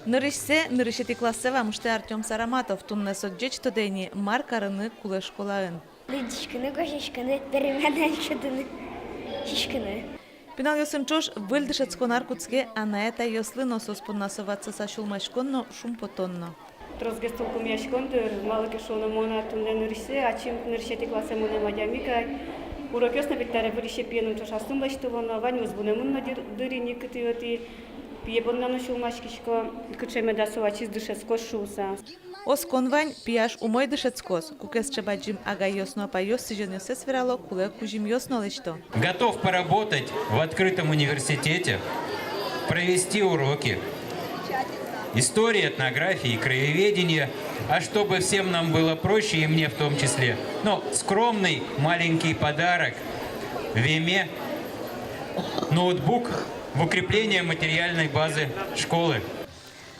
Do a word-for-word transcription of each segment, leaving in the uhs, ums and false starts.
Нырысьсэ, нырысетӥ классэ вамыштэ Артём Сараматов. Туннэ со ӟеч тодэ ини, мар карыны кулэ школаын. Лыдӟиськыны, гожъяськыны, переменаен сётыны, сиськыны. Пиналъёсын ӵош выль дышетскон ар кутске анай-атайёслы но. Соос понна со ватсаса сюлмаськон но, шумпотон но. Тросгес тулкымъяськон, дыр, малы ке шуоно, мон туннэ нырысьсэ, ачим нырысетӥ классэ мынэм адями кадь. Урокъёс но ведь табере выльысь пиеным ӵош аслым лэсьтылоно, вань уз мынэ мон но дыр-, дыры ни кытӥ-отӥ. Пие понна но сюлмаськисько, кыӵе меда со ачиз дышетскоз шуыса. Оскон вань, пияш умой дышетскоз. Куке сыӵе бадӟым агайёс но апайёс сӥзёнъёссэс верало, кулэ кузьымъёс но лэсьто. Готов поработать в открытом университете, провести уроки истории, этнографии, краеведения, а чтобы всем нам было проще, и мне в том числе. Но скромный маленький подарок: веме, ноутбук в укрепление материальной базы школы.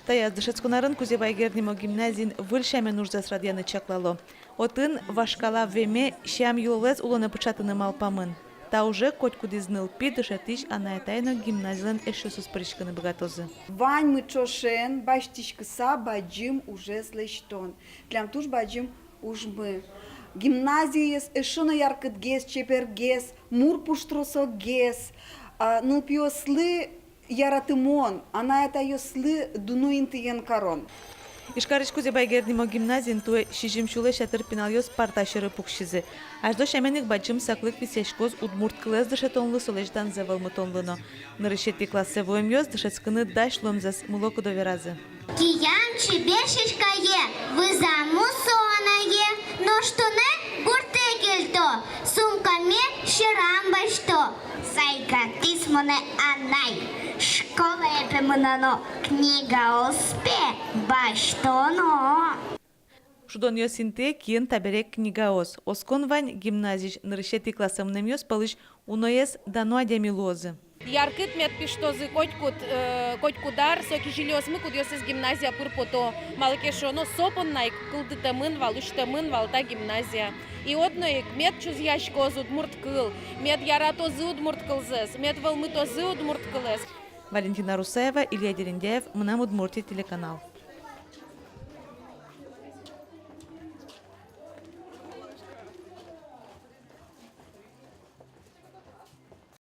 Таяз дышетскон арын Кузебай Герд нимо гимназиын выль сямен ужзэс радъяны чаклало. Отын вашкала веме сям-йылолэз улонэ пыӵатыны малпамын. Та уже котькудӥз нылпи, дышетӥсь, анай-атай но гимназилэн эшъёсыз пыриськыны быгатозы. Ваньмы ӵошен басьтӥськыса бадӟым ужез лэсьтон — тӥляд туж бадӟым ужмы. Гимназиез эшшо но яркытгес, чебергес, мур пуштросогес, а, нылпиослы яратымон, анай-атайёслы дуно интыен карон. Ижкарысь Кузебай Герд нимо гимназиын туэ сизьым сюлэсь ятыр пиналъёс парта сьӧры пуксизы. Азьло сямен ик бадӟым саклык висъяськоз удмурт кылэз дышетонлы, солэсь данзэ вӧлмытонлы но. Нырысетӥ классэ вуэмъёс дышетскыны дась луэмзэс мылокыдо веразы. Киям чебер сяськае вӧзам мусо анае, нош туннэ гуртэ кельто, сумкаме сьӧрам басьто. Сайкатӥз монэ анай, школае, пе, мынано, книгаос, пе, басьтоно. Шудонъёс интые киын табере книгаос. Оскон вань: гимназиысь нырысетӥ классэ мынэмъёс пӧлысь уноез дано адями луозы. Яркыт мед пиштозы котькуд, э, котькуд ар со кизилиосмы, кудъёсыз гимназия пыр пото. Малы ке шуоно, со понна ик кылдытэмын вал, усьтэмын вал та гимназия. И одно ик мед чузъяськоз удмурт кыл, мед яратозы удмурт кылзэс, мед вӧлмытозы удмурт кылэз. Валентина Русаева, Илья Дерендяев, «Мынам Удмуртие» телеканал.